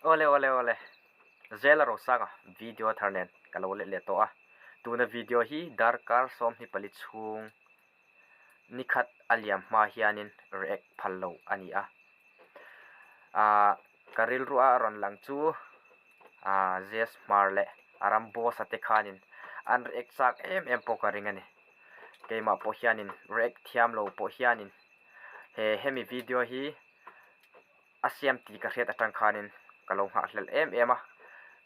Awle awle awle. Zela Rosanga video thar nen ka lo let leh tawh a. Tuna video hi darkar 24 chhung nikhat a liam hma hianin react phal lo a ni a. Ahh ka rilru a rawn lang chu ahh Zes Hmar leh a ram boss a te khanin an react chak em em pawh ka ring a ni. Keimah pawh hianin react thiam lo pawh hianin he hemi video hi a siam tih ka hriat atang khanin ka lo nghahhlelh em em a,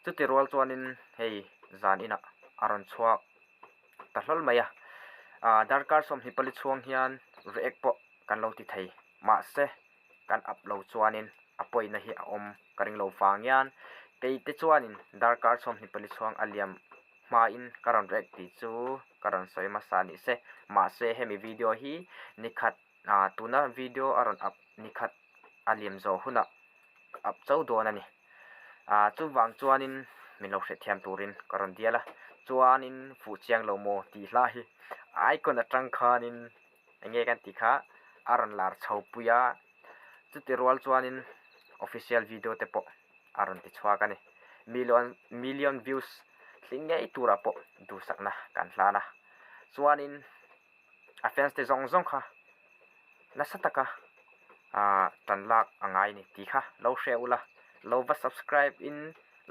chuti rual chuanin hei zan inah a rawn chhuak ta hlawl mai a, ah darkar 24 chhuang hian react pawh kan lo ti thei mahse kan up lo chuanin a pawina hi a awm ka ring lo vang hian kei te chuanin darkar 24 chhuang a liam hmain ka rawn react tih chu ka rawn sawi hmasa ni se mahse hemi video hi nikhat Ah tuna video a rawn up nikhat a liam zawh hunah ka up chauh dawn a ni. Ah chuvang chuanin min lo hrethiam turin ka rawn dial a, chuanin fuh chiang lo maw tih hla hi icon atang khanin eng nge kan tih kha a rawn lar chho pui a, chuti rual chuanin official video te pawh a rawn ti chhuak a ni. Million million views tling ngei turah pawh duhsakna kan hlan a, chuanin. a fans te zawng zawng kha nasa taka ah tan lak a ngai ni tih kha lo hre ula lo va subscribe in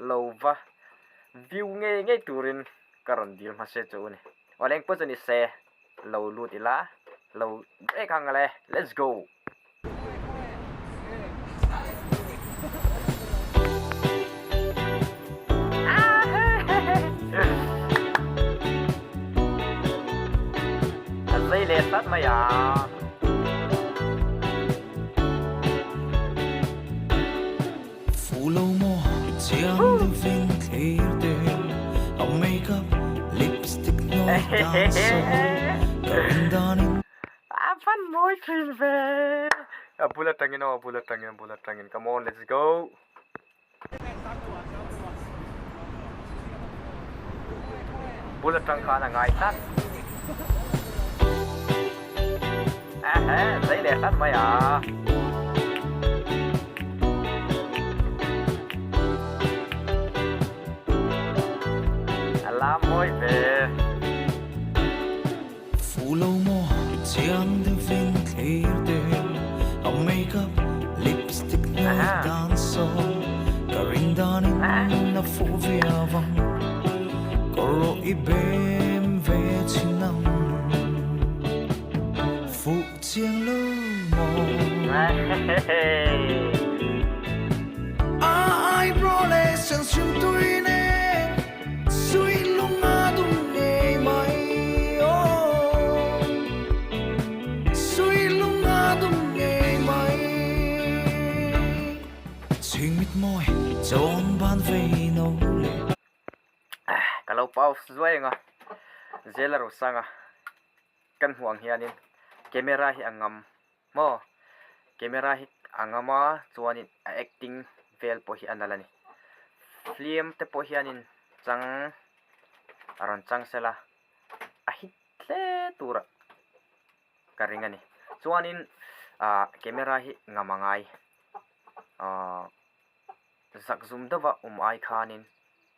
lo va view ngei ngei turin ka rawn dil hmasa chu a ni aw leng pawh chu ni se lo lut ila lo break ang le let's go. A zei leh tlat mai a. Fu lo maw chiang deuhin thlir te a makeup lipstick hnawih dan saw ka rin danin A van mawi thin ve. A bul atangin aw, a bul atangin, a bul atangin. Come on, let's go. Bul atang khan a ngai tlat. Ehe, zei leh tlat mai a. A la mawi ve. Fu lo maw chiang deuhin thlir te a makeup lipstick hnawih dan saw ka ring danin a fuh viau ang kawr rawh i bem ve chin ang fuh chiang lo maw a eyebrow leh sensium tui nen Sui lung a dum ngei mai aw Sui lung a dum ngei mai Chhing mit mawi chawn ban vei no le. Ka lo pause zuai ang a, Zela Rosanga kan hmuh ang hianin camera hi a ngam maw? Camera hi a ngam a chuanin a acting vel pawh hi a nalh a ni. Film te pawh hianin chang a rawn chang sela a hit hle tura ka ring a ni. Chuanin ah camera hi ngam a ngai ah zak zum deuha awm ai khanin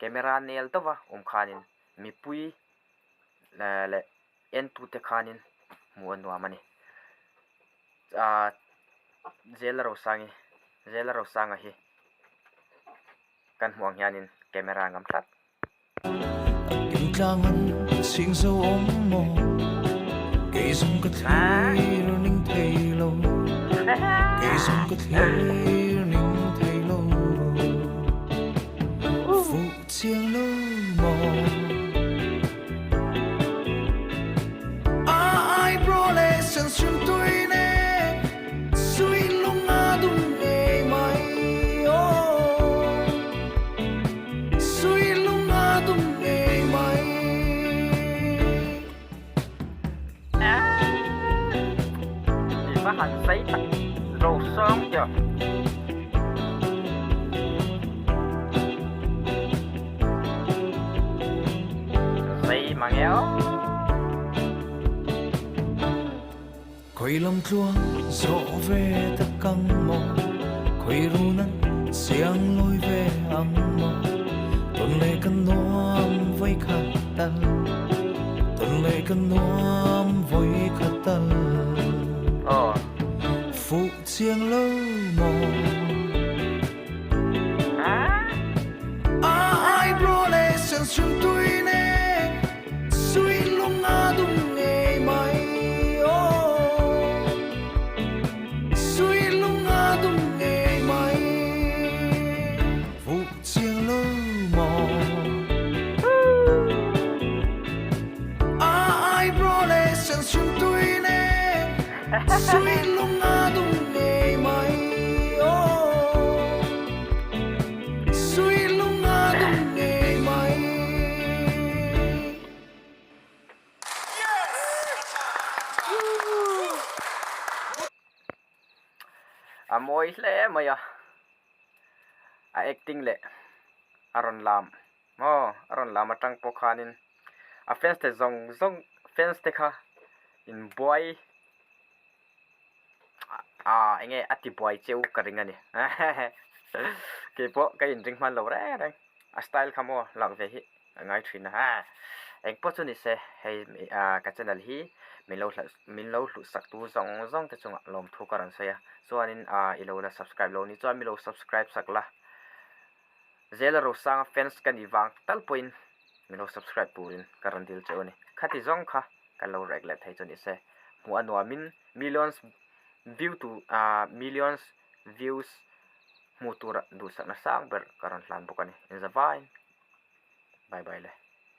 camera nel deuha awm khanin mipui leh en tute khanin hmuh a nuam a ni ah Zela Rosangi Zela Rosanga hi kan hmuh ang hianin camera a ngam tlat. Kim tlangan chhing zo awm maw kei zawng ka thlir ning thei lo kei zawng ka thlir ning thei lo fuh chiang lo maw A eyebrow leh sensium tui nen sui lung a dum ngei mai aw sui lung a dum ngei mai. I va han sei tak ro sawng tawh. Sei mang e aw. Khawi lam tluang zawh ve tak ang maw Khawi runan Chiang lawi ve ang maw Tawn leh ka nuam vawi khat tal Tawn leh ka nuam vawi khat tal Fuh chiang lo maw A eyebrow leh sensiun tui nen Sui lung a dum ngei mai aw Sui lung a dum ngei mai Fuh chiang lo maw A eyebrow leh sensiun tui nen Sui lung a dum ngei mai aw Sui lung a dum ngei mai. A mawi hle mai a, a acting leh a rawn lam maw a rawn lam atang pawh khanin a fans te zawng zawng fans te kha inbuai ah eng nge a ti buai cheu ka ring a ni keipawh ka inring hman lo reng reng a style kha maw lak ve hi a ngai thin a engpawh chu ni se hei ah ka channel hi min lo min lo hluh sak tu zawng zawng te chungah lawmthu ka rawn sawi a chuanin ah i lo la subscribe lo ni chuan mi lo subscribe sak la Zela Rosanga fans ka nih vang tal pawhin min lo subscribe turin ka rawn dil cheu a ni. Khati zawng kha kan lo react leh thei chu ni se. Hmuh a nuamin millions view tu ah millions views hmuh tura duhsakna sang ber ka rawn hlan bawk a ni. Inzavain bye bye le.